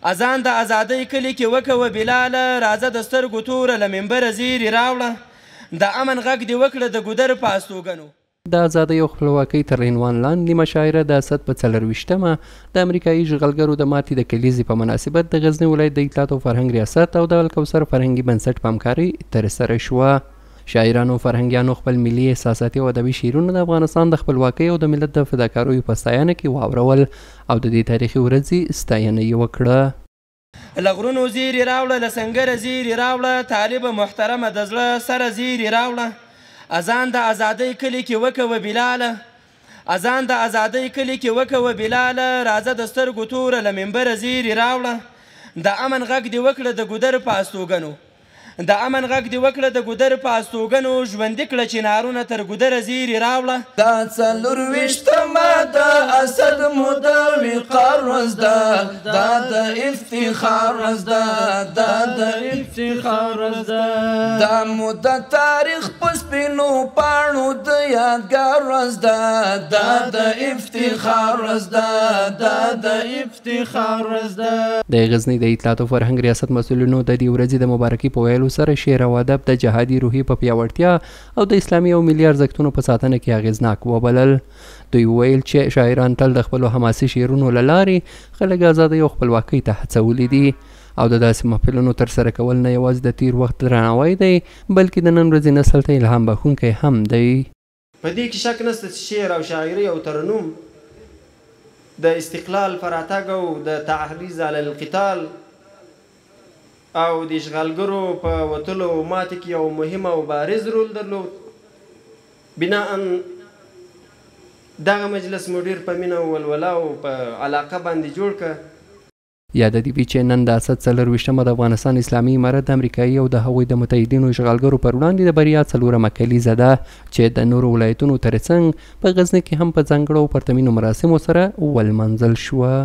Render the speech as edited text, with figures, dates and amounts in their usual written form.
اذان د ازادۍ کلي کې وکوه بلاله، راځه د سترګو توره له منبره زیري راوړه. د امن غږ دې وکړه د ګودر په استوګنو. د ازادۍ او خپلواکۍ تر عنوان لاندې مشاعره د اسد په 24مه د امریکایي اشغالګرو د ماتې د کلیزې په مناسبت د غزني ولایت د اطلاعاتو او فرهنګ ریاست او د الکوثر فرهنګي بنسټ په همکارۍ ترسره شوه. شاعرانو او فرهنګیانو خپل ملي، احساساتي او ادبي شعرونه د افغانستان د خپلواکۍ او د ملت د فداکاریو په ستاینه کې واورول او د دې تاریخي ورځې ستاینه یې وکړه. له غرونو زیري راوړه، له سنګره زیري راوړه، طالبه محترمه د زړه سره زیري راوړه. اذان د ازادۍ کلي کې وکوه بلاله، اذان د ازادۍ کلي کې وکوه بلاله، راځه د سترګو توره له منبره زیري راوړه. د امن غږ دې وکړه د ګودر په استوګنو، د امن غږ دې وکړه د ګودر په استوګنو، ژوندي کړه چنارونه تر ګودره زیري راوړه. دا 24مه د اسد مو د وقار ورځ ده، دا د افتخار ورځ ده، دا د افتخار ورځ ده. دا مو د تاریخ په سپینو پاڼو د یادګار ورځ ده، دا د افتخار ورځ ده، دا د افتخار ورځ ده. د غزني د اطلاعاتو فرهنګ ریاست مسؤلینو د دې ورځې د مبارکۍ په ویلو سره شعر او ادب د جهادي روحیې په پیاوړتیا او د اسلامي او ملي ارزښتونو په ساتنه کې اغېزناک وبلل. دوی وویل چې شاعران تل د خپلو حماسي شعرونو له لارې خلک ازادۍ او خپلواکۍ ته هڅولي دي او د داسې محفلونو ترسره کول نه یوازې د تیر وخت درناوی دی، بلکې د نن ورځې نسل ته الهام بښونکی هم دی. په دې کې شک نشته چې شعر او شاعري او ترنم د استقلال په راتګ او د تعریض علی القتال او د اشغالګرو په وتلو او ماتې کې یو مهم او بارز رول درلود. بناءً دغه مجلس مو ډېر په مینه او ولوله او په علاقه باندې جوړ کړ. یاده دې وي چې نن د اسد 24مه د افغانستان اسلامي امارت د امریکایي او د هغوی د متحدینو اشغالګرو پر وړاندې د بریا 4مه کلیزه ده چې د نورو ولایتونو ترڅنګ په غزني کې هم په ځانګړو او پرتمینو مراسمو سره ولمانځل شوه.